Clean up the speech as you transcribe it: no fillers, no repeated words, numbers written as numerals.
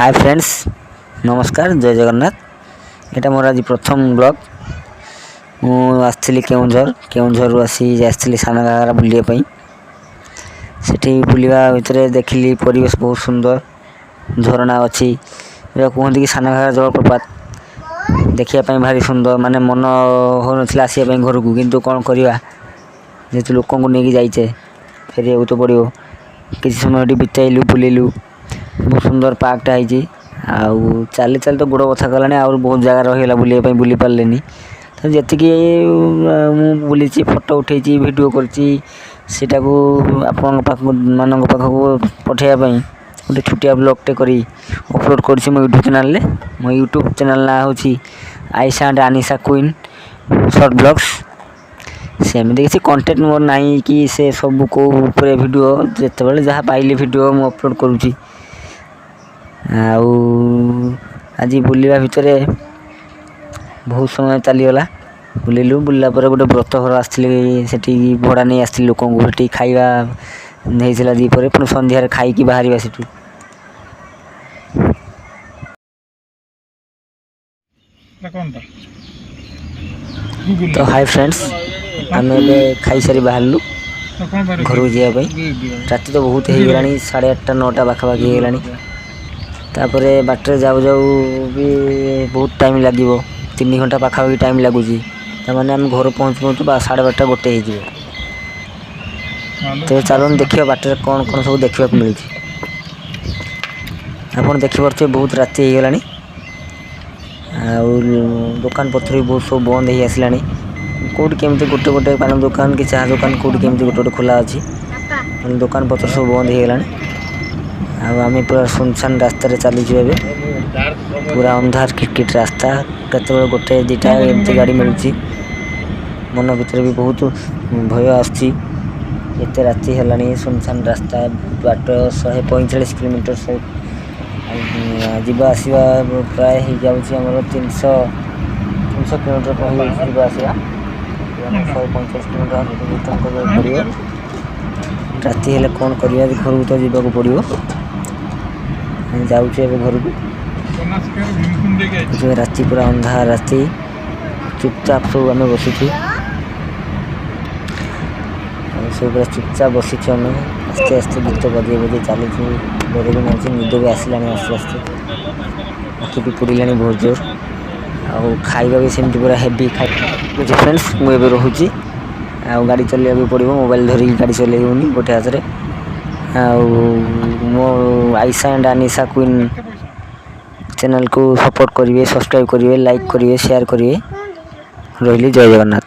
ହାଏ friends, ନମସ୍କାର, ଜୟ ଜଗନ୍ନାଥ। ଏଇଟା ମୋର ଆଜି ପ୍ରଥମ ବ୍ଲଗ୍। ମୁଁ ଆସିଥିଲି କେଉଁଝର। କେଉଁଝରରୁ ଆସି ଆସିଥିଲି ସାନ ଘାଗରା ବୁଲିବା ପାଇଁ। ସେଠି ବୁଲିବା ଭିତରେ ଦେଖିଲି ପରିବେଶ ବହୁତ ସୁନ୍ଦର, ଝରଣା ଅଛି। ଏହା କୁହନ୍ତି କି ସାନ ଘାଗରା ଜଳପ୍ରପାତ ଦେଖିବା ପାଇଁ ଭାରି ସୁନ୍ଦର। ମାନେ ମନ ହେଉନଥିଲା ଆସିବା ପାଇଁ ଘରକୁ, କିନ୍ତୁ କ'ଣ କରିବା, ଯେହେତୁ ଲୋକଙ୍କୁ ନେଇକି ଯାଇଛେ, ଫେରିବାକୁ ତ ପଡ଼ିବ। କିଛି ସମୟ ଏଠି ବିତେଇଲୁ, ବୁଲିଲୁ। ବହୁତ ସୁନ୍ଦର ପାର୍କଟା ହେଇଛି। ଆଉ ଚାଲି ଚାଲି ତ ଗୋଡ଼ ବଥା କଲାଣି। ଆହୁରି ବହୁତ ଜାଗା ରହିଗଲା ବୁଲିବା ପାଇଁ, ବୁଲି ପାରିଲିନି। ତ ଯେତିକି ମୁଁ ବୁଲିଛି, ଫଟୋ ଉଠେଇଛି, ଭିଡ଼ିଓ କରିଛି, ସେଇଟାକୁ ଆପଣଙ୍କ ପାଖକୁ ମାନଙ୍କ ପାଖକୁ ପଠାଇବା ପାଇଁ ଗୋଟେ ଛୋଟିଆ ବ୍ଲଗ୍ଟେ କରି ଅପଲୋଡ଼ କରିଛି ମୋ ୟୁଟ୍ୟୁବ୍ ଚ୍ୟାନେଲ୍ରେ। ମୋ ୟୁଟ୍ୟୁବ୍ ଚ୍ୟାନେଲ୍ ନାଁ ହେଉଛି Ayesha and Anisa queen short blogs. ସେମିତି କିଛି କଣ୍ଟେଣ୍ଟ ମୋର ନାହିଁ କି ସେ ସବୁ କେଉଁ ଉପରେ ଭିଡ଼ିଓ। ଯେତେବେଳେ ଯାହା ପାଇଲି ଭିଡ଼ିଓ ମୁଁ ଅପଲୋଡ଼ କରୁଛି। ଆଉ ଆଜି ବୁଲିବା ଭିତରେ ବହୁତ ସମୟ ଚାଲିଗଲା। ବୁଲିଲୁ, ବୁଲିଲା ପରେ ଗୋଟେ ବ୍ରତ ଘର ଆସିଥିଲି, ସେଠି ଭଡ଼ା ନେଇ ଆସିଥିଲି ଲୋକଙ୍କୁ। ସେଠି ଖାଇବା ହେଇଥିଲା ଦ୍ୱିପହରେ, ପୁଣି ସନ୍ଧ୍ୟାରେ ଖାଇକି ବାହାରିବା ସେଠୁ। ଏଟା କ'ଣଟା? ତ ହାଇ ଫ୍ରେଣ୍ଡସ୍, ଆମେ ଏବେ ଖାଇସାରି ବାହାରିଲୁ କ'ଣ ପାଇଁ? ଘରକୁ ଯିବା ପାଇଁ। ରାତି ତ ବହୁତ ହେଇଗଲାଣି, 8:30 9ଟା ପାଖାପାଖି ହେଇଗଲାଣି। ତାପରେ ବାଟରେ ଯାଉ ଯାଉ ବି ବହୁତ ଟାଇମ୍ ଲାଗିବ, 3 ଘଣ୍ଟା ପାଖାପାଖି ଟାଇମ୍ ଲାଗୁଛି। ତାମାନେ ଆମେ ଘରେ ପହଞ୍ଚୁ ପହଞ୍ଚୁ ବା 12:30 1 ହେଇଯିବ। ତେବେ ଚାଲନ୍ତୁ ଦେଖିବା ବାଟରେ କ'ଣ କ'ଣ ସବୁ ଦେଖିବାକୁ ମିଳୁଛି। ଆପଣ ଦେଖିପାରୁଥିବେ, ବହୁତ ରାତି ହେଇଗଲାଣି ଆଉ ଦୋକାନ ପତ୍ର ବି ବହୁତ ସବୁ ବନ୍ଦ ହେଇ ଆସିଲାଣି। କେଉଁଠି କେମିତି ଗୋଟେ ଗୋଟେ ପାନ ଦୋକାନ କି ଚାହା ଦୋକାନ କେଉଁଠି କେମିତି ଗୋଟେ ଗୋଟେ ଖୋଲା ଅଛି, ନହେଲେ ଦୋକାନ ପତ୍ର ସବୁ ବନ୍ଦ ହେଇଗଲାଣି। ଆଉ ଆମେ ପୁରା ସୁନସାନ ରାସ୍ତାରେ ଚାଲିଛୁ ଏବେ। ପୁରା ଅନ୍ଧାର କିଟକିଟ ରାସ୍ତା। କେତେବେଳେ ଗୋଟେ ଦୁଇଟା ଏମିତି ଗାଡ଼ି ମିଳୁଛି। ମନ ଭିତରେ ବି ବହୁତ ଭୟ ଆସୁଛି। ଏତେ ରାତି ହେଲାଣି, ସୁନସାନ ରାସ୍ତା, ବାଟ 145 କିଲୋମିଟର। ଆଉ ଯିବା ଆସିବା ପ୍ରାୟ ହେଇଯାଉଛି ଆମର 300 କିଲୋମିଟର ହେଇଯାଉଛି ଯିବା ଆସିବା। 145 କିଲୋମିଟର ଆମକୁ ରିଟର୍ନ କରିବାକୁ ପଡ଼ିବ। ରାତି ହେଲେ କ'ଣ କରିବା, ଘରକୁ ତ ଯିବାକୁ ପଡ଼ିବ। ଆମେ ଯାଉଛୁ ଏବେ ଘରକୁ। ଭୀମକୁଣ୍ଡ ଦେଇକି ଆଇଛି। ଏବେ ରାତି ପୁରା ଅନ୍ଧାର ରାତି, ଚୁପଚାପ ସବୁ ଆମେ ବସିଛୁ। ଆଉ ସବୁ ପୁରା ଚୁପଚାପ ବସିଛୁ ଆମେ। ଆସ୍ତେ ଆସ୍ତେ ଗୀତ ବଜେଇ ବଜେଇ ଚାଲିଛୁ। ଡର ବି ଲାଗୁଛି, ନିଦ ବି ଆସିଲାଣି ଆସ୍ତେ ଆସ୍ତେ, ଆଖି ବି ପୋଡ଼ିଲାଣି ବହୁତ ଜୋର। ଆଉ ଖାଇବା ବି ସେମିତି ପୁରା ହେଭି ଖାଇ। ଫ୍ରେଣ୍ଡସ୍, ମୁଁ ଏବେ ରହୁଛି। ଆଉ ଗାଡ଼ି ଚଲେଇବାକୁ ପଡ଼ିବ, ମୋବାଇଲ ଧରିକି ଗାଡ଼ି ଚଲେଇ ହେଉନି ଗୋଟେ ହାତରେ। ଆଉ ମୋ ଆଇସା ଆଣ୍ଡ ଆନିସା କୁଇନ୍ ଚ୍ୟାନେଲକୁ ସପୋର୍ଟ କରିବେ, ସବସ୍କ୍ରାଇବ୍ କରିବେ, ଲାଇକ୍ କରିବେ, ସେୟାର କରିବେ। ରହିଲି, ଜୟ ଜଗନ୍ନାଥ।